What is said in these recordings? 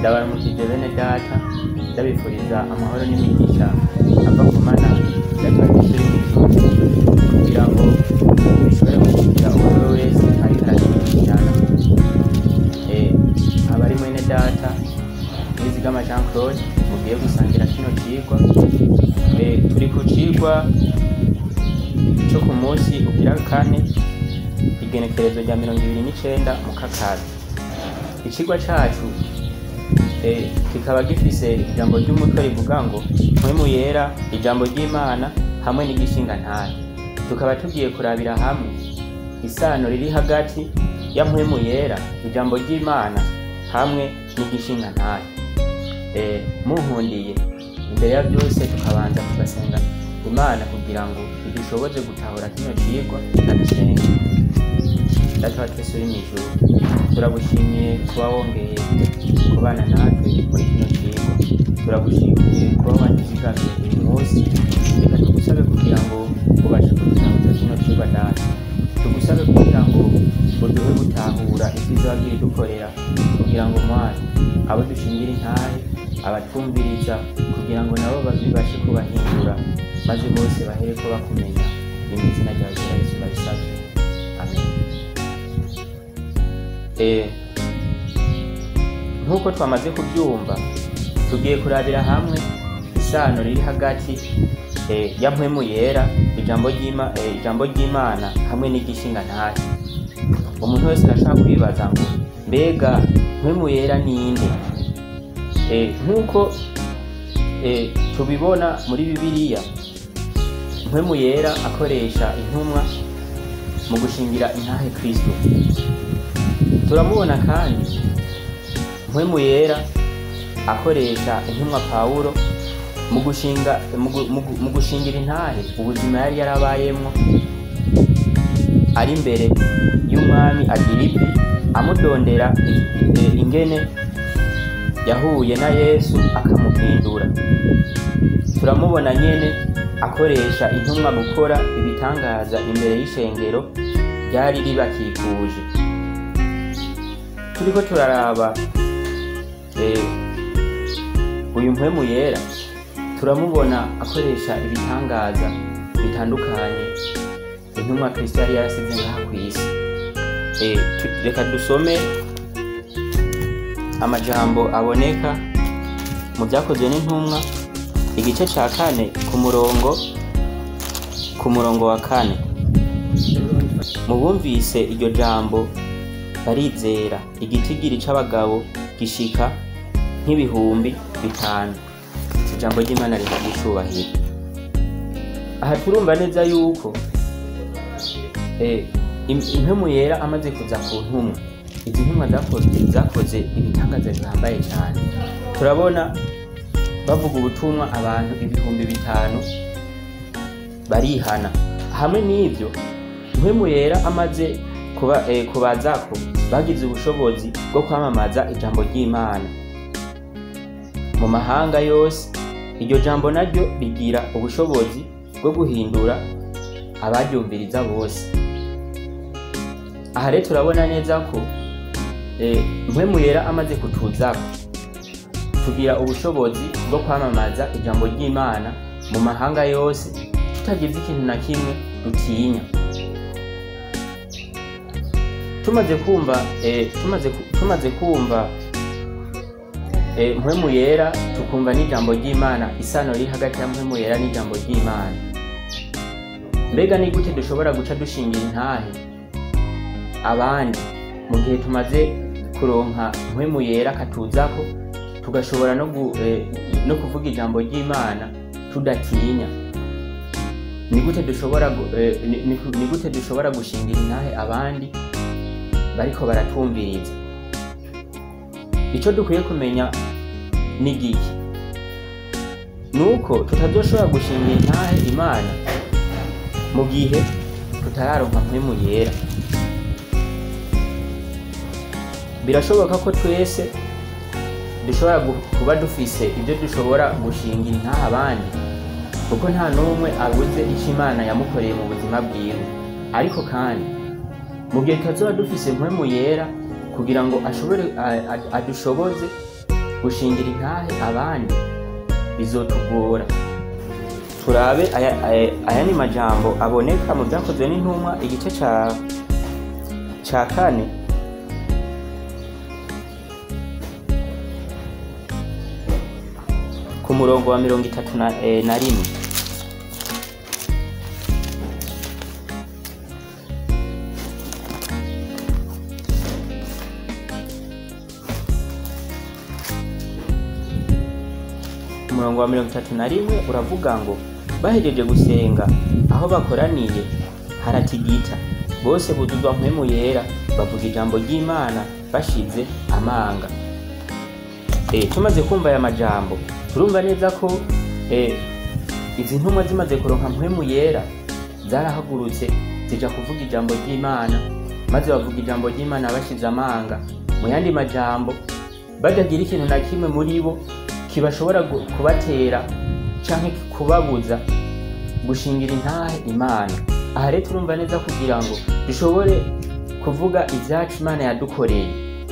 Ndabaramukije bene data, ndabifuriza amahoro n'imigisha ava ku Mana Data wa twese uri mw'ijuru, kugira ngo bishobore gushikira uwo ari we wese ariko aradukurikirana. Abari mwene data Nizigama Jean Claude mugiye gusangira kino cigwa. Turi ku cigwa co ku munsi ugira kane, igenekerezo rya 29 mu Kakaro. Icigwa cacu kikaba gifise ijambo ry'umutwe rivuga ngo Mpwemu Yera, ijambo ry'Imana hamwe n'igishingantahe. Tukaba tugiye kurabira hamwe isano riri hagati ya Mpwemu Yera, ijambo ry'Imana hamwe n'igishingantahe. Munkundiye, imbere ya byose tukabanza tugasenga Imana kugira ngo idushoboze gutahura kino cigwa. Ndadusenga. Data wa twese uri mw'ijuru, turagushimiye kuba wongeye kubana natwe muri kino cigwa. Turagushimiye kuba watuzigamiye uyu munsi. Reka tugusabe kugira ngo ubashe kudutahuza kino cigwa, Data. Tugusabe kugira ngo uduhe gutahura ivyiza wagiye dukorera, kugira ngo Mwana abo dushingira intahe, abatwumviriza, kugira ngo nabo babibashe kubahindura, maze bose bahereko bakumenya. Ni mu izina ryawe ryera Yesu ndabisavye, amen. Nk'uko twamaze kubyumva, tugiye kurabira hamwe isano riri hagati ya Mpwemu Yera, ijambo ry'Imana hamwe n'igishingantahe. Umuntu wese arashobora kwibaza ngo mbega Mpwemu Yera ninde? Nk'uko tubibona muri Bibiliya, Mpwemu Yera akoresha intumwa mu gushingira intahe Kristo. Turamubona kandi Mpwemu Yera akoresha intumwa Pawulo mu gushingira intahe ubuzima yari yarabayemwo ari imbere y'umwami Agiripi, amudondera ingene yahuye na Yesu akamuhindura. Turamubona nyene akoresha intumwa gukora ibitangaza imbere y'ishengero ryari ribakikuje. Turiko turaraba uyu Mpwemu Yera, turamubona akoresha ibitangaza bitandukanye intumwa Kristo yari yarasize ngaha kw'isi. Reka dusome amajambo aboneka mu Vyakozwe n'Intumwa, igice ca 4, ku murongo wa 4. Mu bumvise iryo jambo barizera, igitigiri c'abagabo gishika nk'ibihumbi 5. Ijambo ry'Imana rihabwa icubahiro. Aha turumva neza yuko Impwemu Yera amaze kuza ku ntumwa, izi ntumwa zakoze ibitangaza bihambaye cyane. Turabona bavuga ubutumwa, abantu 5000 barihana. Hamwe n'ivyo, Mpwemu Yera amaze kubazako, bagize ubushobozi bwo kwamamaza ijambo ry'Imana mu mahanga yose. Iryo jambo naryo rigira ubushobozi bwo guhindura abaryumviriza bose. Aha rero turabona neza ko Mpwemu Yera amaze kutuzako, tugira ubushobozi bwo kwamamaza ijambo ry'Imana mu mahanga yose tutagize ikintu na kimwe dutinya. Tumaze kumva Mpwemu Yera, tukumva n'ijambo ry'Imana, isano riri hagati ya Mpwemu Yera n'ijambo ry'Imana, mbega ni gute dushobora guca dushingira intahe abandi mu gihe tumaze kuronka Mpwemu Yera akatuzako, tugashobora no kuvuga ijambo ry'Imana tudatinya? Ni gute dushobora gushingira intahe abandi bariko baratumviriza? Ico dukwiye kumenya ni giki? Nuko tutazoshobora gushingira intahe Imana mu gihe tutararonka Mpwemu Yera. Birashoboka ko twese dushobora kuba dufise ibyo dushobora gushingira intahe abandi, kuko nta n'umwe abuze ico Imana yamukoreye mu buzima bwiwe. Ariko kandi mu gihe tutazoba dufise Mpwemu Yera kugira ngo ashobore adushoboze gushingira intahe abandi bizotugora. Turabe aya ni majambo aboneka mu Byakozwe n'Intumwa igice ca 4 ku murongo wa 31. Umurongo wa 31 uravuga ngo bahejeje gusenga aho bakoraniye haratigita, bose buzuzwa Mpwemu Yera, bavuga ijambo ry'Imana bashize amanga. Tumaze kumva aya majambo turumva neza ko izi ntumwa zimaze kuronka Mpwemu Yera zarahagurutse zija kuvuga ijambo ry'Imana, maze bavuga ijambo ry'Imana bashize amanga. Mu yandi majambo badagira ikintu na kimwe muri bo kibashobora kubatera canke kubabuza gushingira intahe Imana. Aha rero turumva neza kugira ngo dushobore kuvuga ivyacu Imana yadukoreye,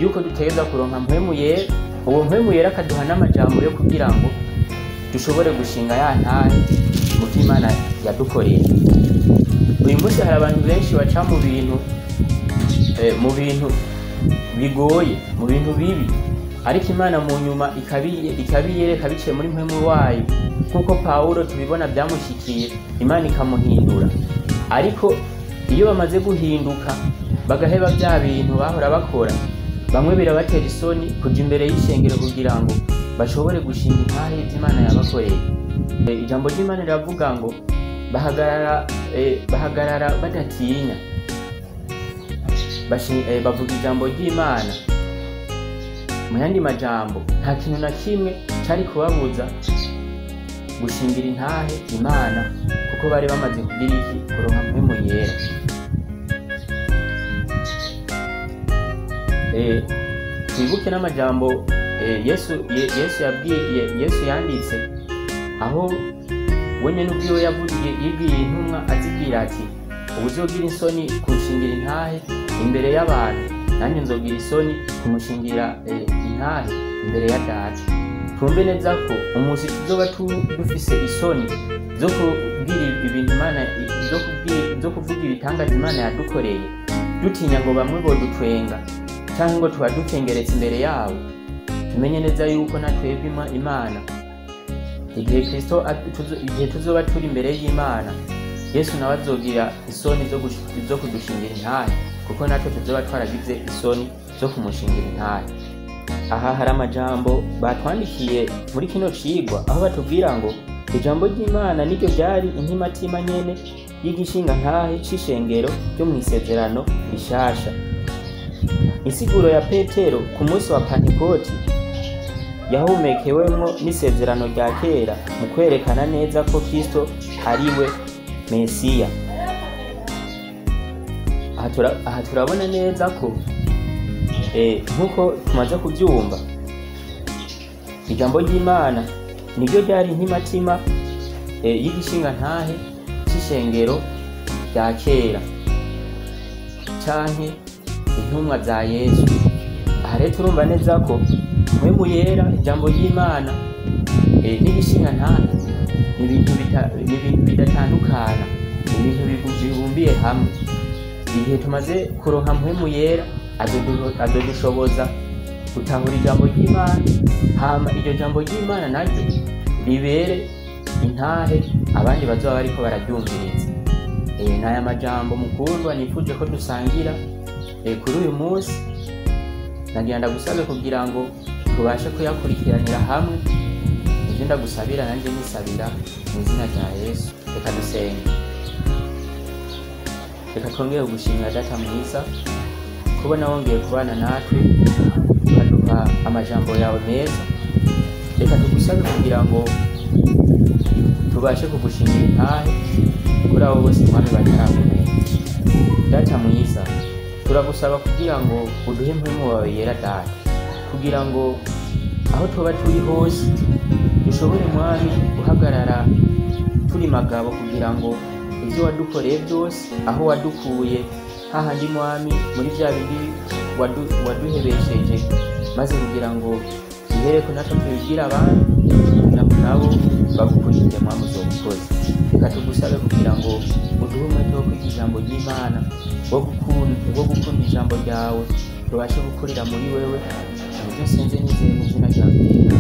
yuko dutegerezwa kuronka Mpwemu Yera, uwo Mpwemu Yera akaduha n'amajambo yo kugira ngo dushobore gushinga ya ntahe mu vyo Imana yadukoreye. Uyu munsi hari abantu benshi baca mu bintu mu bintu bigoye, mu bintu bibi, ariko Imana mu nyuma ikabiyereka biciye muri Mpwemu wayo, nkuko Pawulo tubibona byamushikiye, Imana ikamuhindura. Ariko iyo bamaze guhinduka bagaheba bya bintu bahora bakora, bamwe birabatera isoni kuja imbere y'ishengero kugira ngo bashobore gushinga intahe y'Imana yabakoreye. Ijambo ry'Imana riravuga ngo bahagarara badatinya, bavuga ijambo ry'Imana. Mu yandi majambo nta kintu na kimwe cari kubabuza gushingira intahe Imana, kuko bari bamaze kugira iki? Kuronka Mpwemu Yera. Twibuke n'amajambo Yesu yabwiye, Yesu yanditse aho we nyene ubwiwe yavugiye, yibwiye intumwa azibwira ati ubuzogira isoni kunshingira intahe imbere y'abantu, nanjye nzogira isoni kumushingira intahe imbere ya Data. Twumve neza ko umunsi tuzoba dufise isoni zo kubwira ibintu Imana, zo kuvuga ibitangaza Imana yadukoreye, dutinya ngo bamwe bodutwenga canke ngo tuba dukengeretse imbere yabo, tumenye neza yuko natwebwe Imana igihe Kristo igihe tuzoba turi imbere y'Imana, Yesu nawe azogira isoni zo kudushingira intahe, kuko natwe tuzoba twaragize isoni zo kumushingira intahe. Aha hari amajambo batwandikiye muri kino cigwa aho batubwira ngo ijambo ry'Imana niryo ryari intimatima nyene y'igishinga ntahe c'ishengero ryo mw'isezerano rishasha. Insiguro ya Petero ku munsi wa Pantekoti yahumekewemwo n'isezerano rya kera mu kwerekana neza ko Kristo ariwe Mesiya. Aha turabona neza ko nkuko tumaze kubyumva, ijambo ry'Imana niryo ryari intimatima y'igishinga ntahe c'ishengero rya kera canke intumwa za Yesu. Aha rero turumva neza ko Mpwemu Yera, ijambo ry'Imana n'igishinga ntahe ni ibintu bidatandukana, ni ibintu bibumbiye hamwe. Igihe tumaze kuronka Mpwemu Yera azodushoboza gutahura ijambo ry'Imana, hama iryo jambo ry'Imana naryo ribere intahe abandi bazoba bariko bararyumviriza. N'aya majambo mukundwa nifuje ko dusangira kuri uyu munsi, nagira ndagusabe kugira ngo tubashe kuyakurikiranira hamwe. Ivyo ndagusabira nanje nisabira mu izina rya Yesu. Reka dusenge. Reka twongere kugushimira Data mwiza kubona wongeye kubana natwe ukaduha amajambo yawe meza. Reka tugusabe kugira ngo tubashe kugushingira intahe kuri abo bose Mwami batarakumenya. Data mwiza, turagusaba kugira ngo uduhe Mpwemu wawe Yera Data, kugira ngo aho tuba turi hose dushobore Mwami guhagarara turi magabo, kugira ngo ibyo wadukoreye byose, aho wadukuye hahandi Mwami muri bya bindi waduhebesheje, maze kugira ngo Duhereko natwe tubibwire abandi kugira ngo nabo bagukurikire. Mwami, uzobukoze. Reka tugusabe kugira ngo uduhe umwete wo kwiga ijambo ry'Imana, wo gukunda ijambo ryawe, tubashe gukurira muri wewe. Nibyo nsenze nizeye mu izina ryawe ryera.